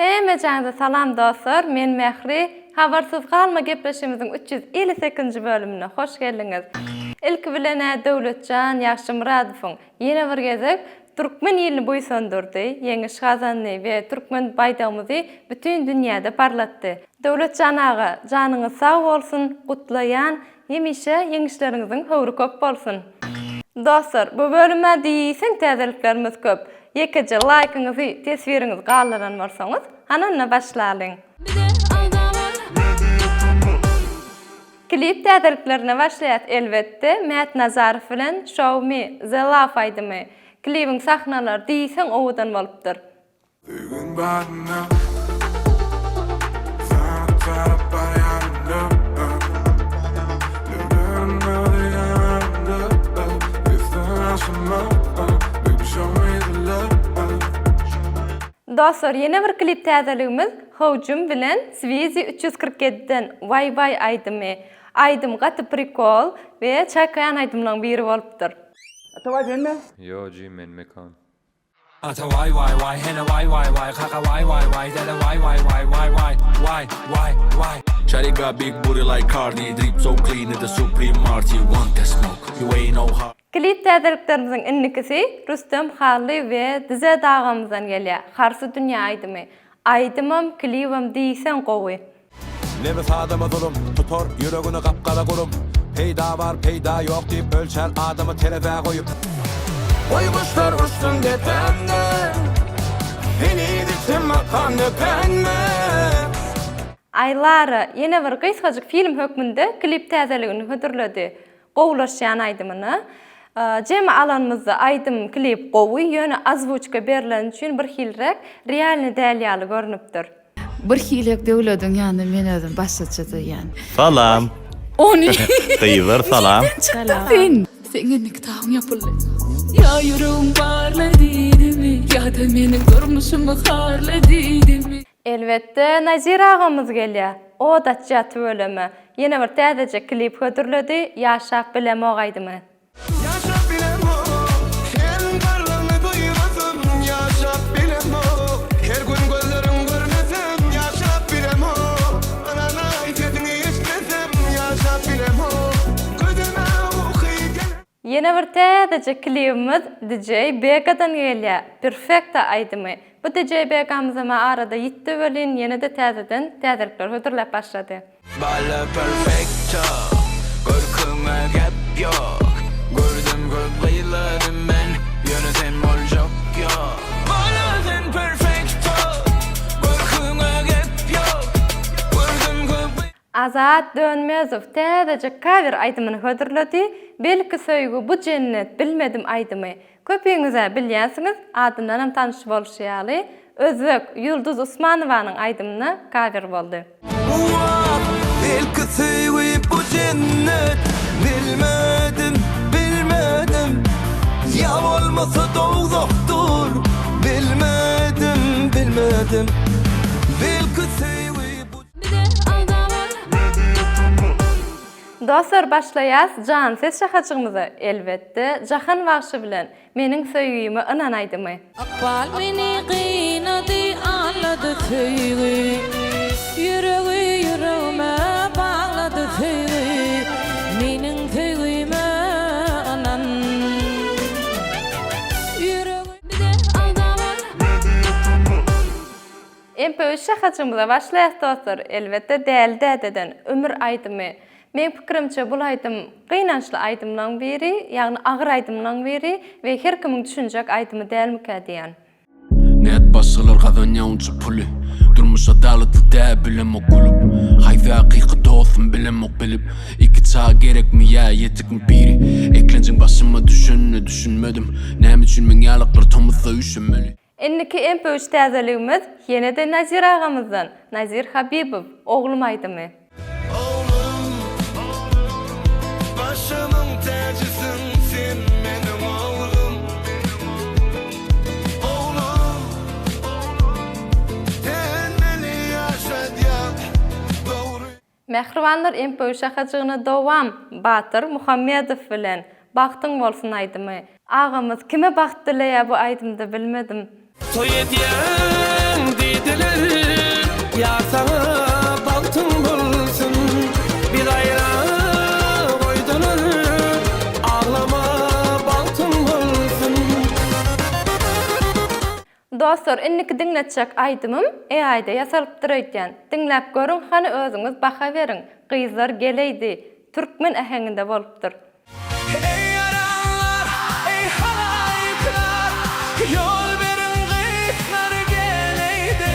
Hemmejaňyza salam dostlar, men Mähri. Habarsyz galma gepleşigimiziň 358-nji bölümine hoş geldiňiz. Ilki bilen-ä Döwletjan Ýagşymyradowyň ýene bir gezek türkmen ilini buýsandyrdy, ýeňiş gazandy we türkmen baýdagymyzy bütin dünýäde parlatdy. Döwletjan aga, janyňyz sag bolsun, gutlaýan, hemişe ýeňişleriňiziň höwri köp bolsun! Dostlar, bu bölüme diýseň täzeliklerimiz köp. Ýekeje laýkyňyzy, teswiriňizi galdyran bolsaňyz, hany onda başlalyň. Klip täzeliklerine başlaýas elbetde Mät Nazarow bilen Show Me The Love aýdymy. Klibiň sahnalary diýseň owadan bolupdyr. Söýgiň badyna Saňa tarap barýanymda Leblerim galdy ýanarymda Üstüň aşyma Baby show me the love Dostlar ýene bir klip täzeligimiz Howjum bilen Swizi 347 den Waý waý aýdymy. Aýdym gaty prikol we çaýkaýan aýdymlaň biri bolupdyr. Atabaý senmi? Ýo jim men Mekan. Ata waý waý waý ene waý waý waý kaka waý waý waý dede waý waý waý waý waý waý waý waý. Shawty got big booty like Cardi Drip so clean it the supreme Marty Want that smoke you ain't no hard. Klip täzeliklerimiziň indikisi Rüstem Hally we Dzed agamyzdan gelýär Harsy dünýä aýdymy. Aýdymam klibem diýseň gowy. Nebis adama zulum, Tutar ýüregini gap-gara gurum. Peýda bar, peýda ýok diýip ölçär adamy terezä goýup. Goý guşlar uçsun depämde, Heniz içim akan öpende. Aýlara ýene bir gysgajyk film hökmünde klip täzeligini hödürledi. Gowulaşýan aýdymyna. Jemi alanymyzda aýdym klip gowy, ýöne ozwuçka berleni üçin birhiliräk realnyý däl ýaly görnüpdir. Bir hilek döwlediň ýanynda men özüm başgaça duýýan. Salam. Ony. Gyzlar salam. Nirden çykdyň sen? Seň indi kitabyň ýapyldy. Ýa ýüregiň barla diýdimi, ýa-da meniň durmuşymy harla diýdimi. Elbetde Nazir agamyz gelýär. Ot açýar tüweleme. Ýene bir täzeje klip hödürledi Ýaşap bilemok aýdymy. Ýaşap bilemok, sen barlygyňy duýmasam, ýaşap bilemok, her gün gözleriň görmesem, ýaşap bilemok, ynanaý sesiňi eşitmesem, ýaşap bilemok, gözüme uky gelen. Ýene bir täzeje klibimiz DJ Begadan gelýär, Perfecta aýdymy. Bu DJ Begamyzam-a arada ýitdi welin ýene-de täzeden täzelikler hödürläp başlady. Bala perfecto, görküňe gep ýok Gördüm köp gyzlary men, ýöne sen boljak ýok Bala sen perfecto, görküňe gep ýok Gördüm köp Azat Dönmezow täzeje kawer aýdymyny hödürledi, Belki söýgi bu jennet bilmedim aýdymy. Köpüňiz-ä bilýänsiňiz, adyndanam tanyş bolşy ýaly, özbek Ýulduz Usmanowanyň aýdymyna kawer boldy. Wah, belki söýgi bu jennet, bilmedim, bilmedim. Ýa bolmasa dowzahdyr, bilmedim, bilmedim. Belki söýgi bu. Dostlar başlaýas jan ses şahajygymyza elbetde Jahan bagşy bilen Meniň söýgime ynan aýdymy. Ykbal meni gynady aldady söýgi Ýüregi ýüregime baglady söýgi Meniň söýgime ynan Ýüregi MP3 şahajygymyza başlaýas dostlar, elbetde Däli dädeden Ömür aýdymy. Meň pikirimçe bul aýdym gynançly aýdymlaň biri, ýagny agyr aýdymlaň biri we her kimiň düşünjek aýdymy dälmikä diýän. Nädip başgalar gazanýa onça puly Durmuş adalatly däl bilemok gülüp Haýsy hakyky dostum bilemok bilip Iki çaga gerekmi ýa ýetikmi biri Eklenjiň başyma düşenine düşünmedim Näme üçin meň ýalaklar tomusda üşemeli. Indiki MP3 täzeligimiz ýene-de Nazir agamyzdan, Nazir Habibow, Oglum aýdymy. Oglum, başymyň täjisiň sen meniň oglum. Oglum, sen meni ýaşadýaň, dogry. Mähribanlar MP şahajygyna dowam Batyr Muhammedow bilen Bagtyň bolsun aýdymy. Agamyz kime bagt dileýä bu aýdymda bilmedim. Toý edýäň diýdiler. Ýar saňa bagtyň bolsun Biz aýra goýdular Aglama bagtyň bolsun. Dostlar indiki diňletjek aýdymym AI-da ýasalypdyr öýdýän. Diňläp görüň hany özüňiz baha beriň. Gyzlar geleýdi. Türkmen äheňinde bolupdyr. Eý ýaranlar, eý halaýyklar, Ýol beriň gyzlar geleýdi.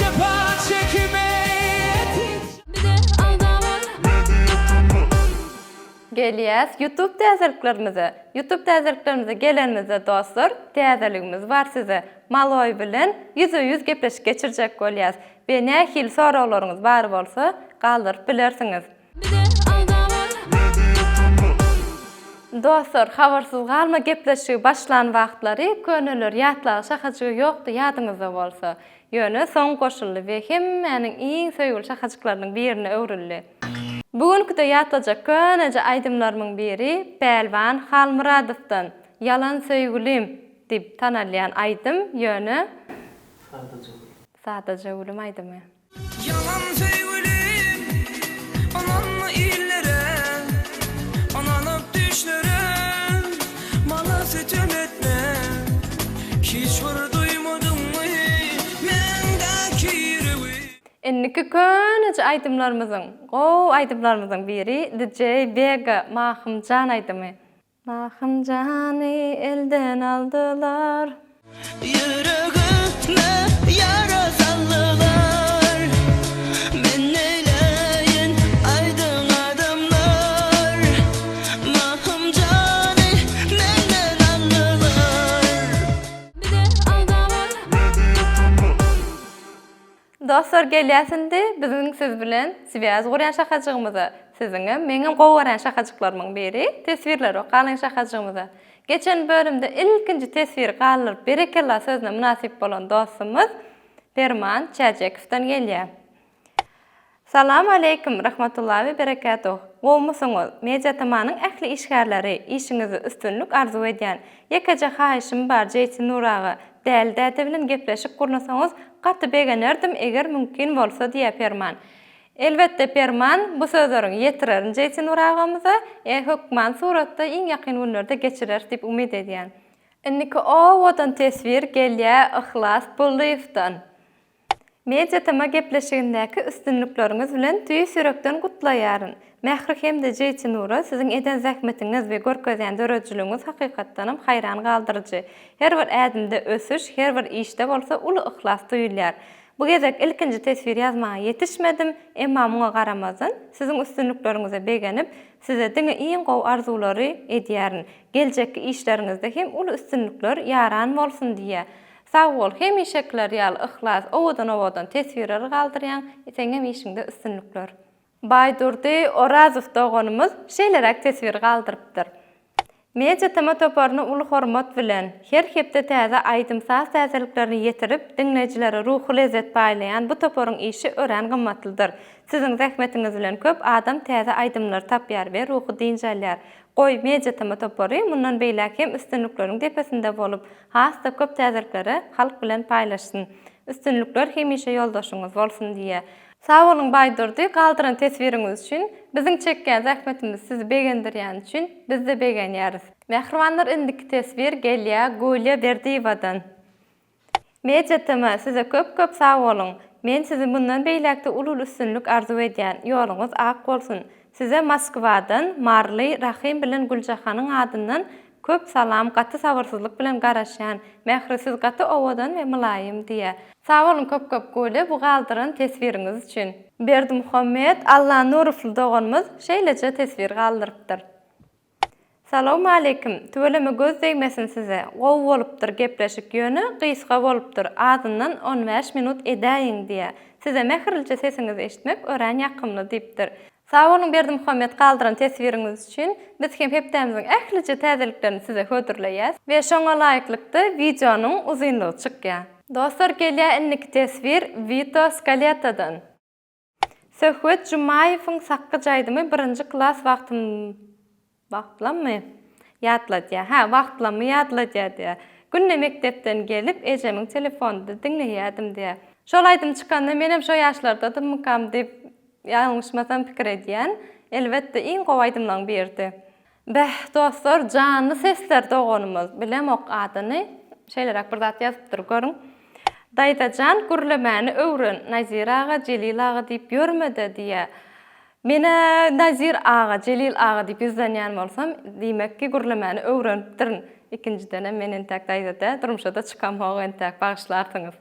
Jepa çekip eý Bize aldama. Gelýäs YouTube täzeliklerimize. YouTube täzeliklerimize gelenimizde dostlar, täzeligimiz bar size. Maloý bilen ýüzbe-ýüz gepleşik geçirjek bolýas. We nähili soraglaryňyz bar bolsa galdyryp bilersiňiz. Bize aldama. Dostlar, habarsyz galma gepleşigi başlan wagtlary köneler ýatlagy şahajygy ýokdy ýadyňyzda bolsa. Ýöne soň goşuldy we hemmäniň iň söýgüli şahajyklarynyň birine öwrüldi. Bu günküde ýatlajak köneje aýdymlarymyň biri Pälwan Halmyradowdan Ýalan söýgülim diýip tanalýan aýdym ýöne Sadaja gülüm. Sadaja gülüm aýdymy. Ýalan söýgülim ynanma illere Ynanyp düşlere maňa sütem etme Hiç bir duýmadyňmy mendäki ýüregi. Indiki köneje aýdymlarymyzyň, gowy aýdymlarymyzyň biri DJ Vega Mahymjan aýdymy. Mahym jany elden aldylar. Ýüregime ýara saldylar. Men neýläýin aýdyň adamlar. Mahym jany menden aldylar. Bize aldama. Dostlar gelýäs indi biziň siz bilen swýaz gurýan şahajygymyza. Siziňem, meňem gowy görýän şahajyklarymyň biri teswirleri okalyň şahajygymyza. Geçen bölümde ilkinji teswiri galdyryp berekella sözüne mynasyp bolan dostumyz Perman Çäjekowdan gelýär. Salam aleýkum Rahmatullahi we berekatuh. Gowumysyňyz? Mediatamanyň ähli işgärleri, işiňizde üstünlik arzuw edýän. Ýekeje haýyşym bar JT Nur aga, Däli däde bilen gepleşik gurnasaňyz gaty begenerdim eger mümkin bolsa diýýär Perman. Elbetde Perman bu sözleriňi ýetirerin JT Nur agamyza, e hökman suratda iň ýakyn günlerde geçireris diýip umyt edýän. Indiki owadan teswir gelýär Yhlas Pullyýewden. Media TM gepleşigindäki üstünlikleriňiz bilen tüýs ýürekden gutlaýaryn. Mähri hem-de JT Nura siziň eden zähmetiňiz we görkezýän döredijiligiňiz hakykatdanam haýran galdyryjy. Her bir ädimde ösüş, her bir işde bolsa uly yhlas duýulýar. Bu gezek ilkinji teswir ýazmaga ýetişmedim, emma muňa garamazdan, siziň üstünlikleriňize begenip, size diňe iň gowy arzuwlary edýärin. Geljekki işleriňizde hem uly üstünlikler ýaran bolsun diýýär. Sag bol hemişekiler ýaly yhlas owadan owadan teswirler galdyrýaň seňem işiňde üstünlikler. Baýdurdy Orazow doganymyz şeýleräk teswir galdyrypdyr. Media TM toparyna uly hormat bilen, her hepde täze aýdym-saz täzeliklerini ýetirip, diňleýjilere ruhy lezzet paýlaýan bu toparyň işi örän gymmatlydyr. Siziň zähmetiňiz bilen köp adam täze aýdymlary tapýar we ruhy dynç alýar. Goý, Media TM topary mundan beýläk hem üstünlikleriň depesinde bolup, has-da köp täzelikleri halk bilen paýlaşsyn. Üstünlikler hemişe ýoldaşyňyz bolsun diýýär. Sag boluň Baýdurdy galdyran teswiriňiz üçin, biziň çekýän zähmetimiz sizi begendirýäni üçin bizde begenýäris. Mähribanlar indiki teswir gelýä Gulýa Berdiýewadan. Media TM size köp köp sag boluň. Men sizi mundan beýläkde uly uly üstünlik arzuw edýän. Ýoluňyz ak bolsun. Size Moskwadan Marly Rahym bilen Güljahanyň adyndan Köp salam gaty sabyrsyzlyk bilen garaşýan Mähri siz gaty owadan we mylaýym diýä. Sag boluň köp köp Gule bu galdyran teswiriňiz üçin. Berdimuhammet Allanurowly doganymyz şeýleje teswir galdyrypdyr. Salowmaleýkim, tüweleme göz degmesin size, gowy bolupdyr gepleşik ýöne gysga bolupdyr azyndan on bäş minut edäýiň diýä. Size mähirlije sesiňizi eşitmek örän ýakymly diýipdir. Sag boluň Berdimuhamet galdyran teswiriňiz üçin. Biz hem hepdämiziň ählije täzeliklerini size hödürleýäs we şoňa laýyklykda wideonyň uzynlygy çykýar. Dostlar gelýär indiki teswir Wito Skaletadan. Söhbet Jumaýewiň Sakgyç aýdymy birinji klas wagtym wagtlammy? Ýatladýar. Hä, wagtlamy ýatladýar diýýär. Günde mekdepden gelip, ejemiň telefonynda diňleýärdim diýýär. Şol aýdym çykanda menem şo ýaşlardadymmykam diýip, ýalňyşmasam pikir edýän. Elbetde, iň gowy aýdymlaryň biridi. Beh, dostlar, janly sesler doganymyz, bilemok adyny, şeýleräk bir zat ýazypdyr, görüň. Daýzajan, gürlemäni öwren, Nazir aga, Jelil aga diýip ýörme-de diýýär. Menä Nazir aga, Jelil aga diýip ýüzlenýän bolsam, diýmek ki, gürlemäni öwrenipdirin. Ikinjidenem men entäk daýza däl, durmuşa-da çykamok entäk, bagyşlarsyňyz.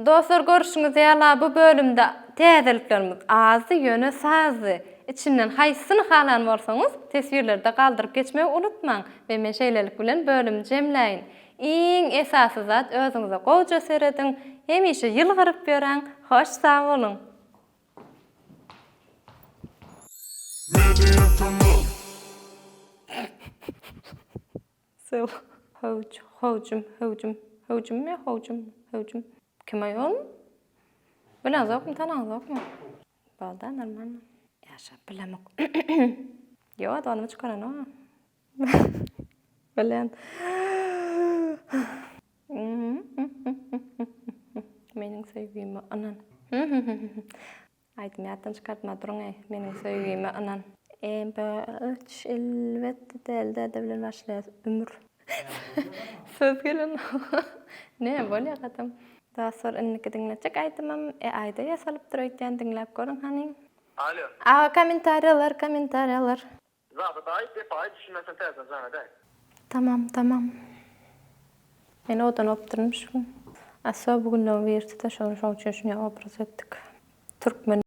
Dostlar görşüňiz ýala bu bölümde täzeliklerimiz azdy, ýöne sazdy. Içinden haýsysyny halan bolsaňyz, teswirlerde galdyryp geçmegi unutmaň we men şeýlelik bilen bölümi jemläýin. Iň esasy zat özüňize gowja serediň, hemişe ýylgyryp ýöräň, hoş sag boluň! Syl. Howj, howjum, howjum, howjummy ýa howjummy, howjum. Kim aý ol? Bileňzokmy, tanaňzokmy? Bolda, normalno. Ýaşap bilemok. Ýok, donumy çykaranok. Bilýän. Meniň söýgime ynan. Aýdym ýatdan çykartma duruň-eý. Meniň söýgime ynan. E, B, H, elbetde däl, däde bilen başlaýar. Ümür. Söz gelenok. Ne bolýar gadam. Dostlar indiki diňletjek aýdymym AI-da ýasalypdyr öýdýän diňläp görüň hany. Alo. Aga kommentariýalar kommentariýalar. Zady daýy depe aýt düşünmesen täzeden jaň edäý. Tamam tamam. Men odan opdyryn şu gün. Aso bu günleň biriside şoň şoň üçin şuny obraz etdik. Türkmen.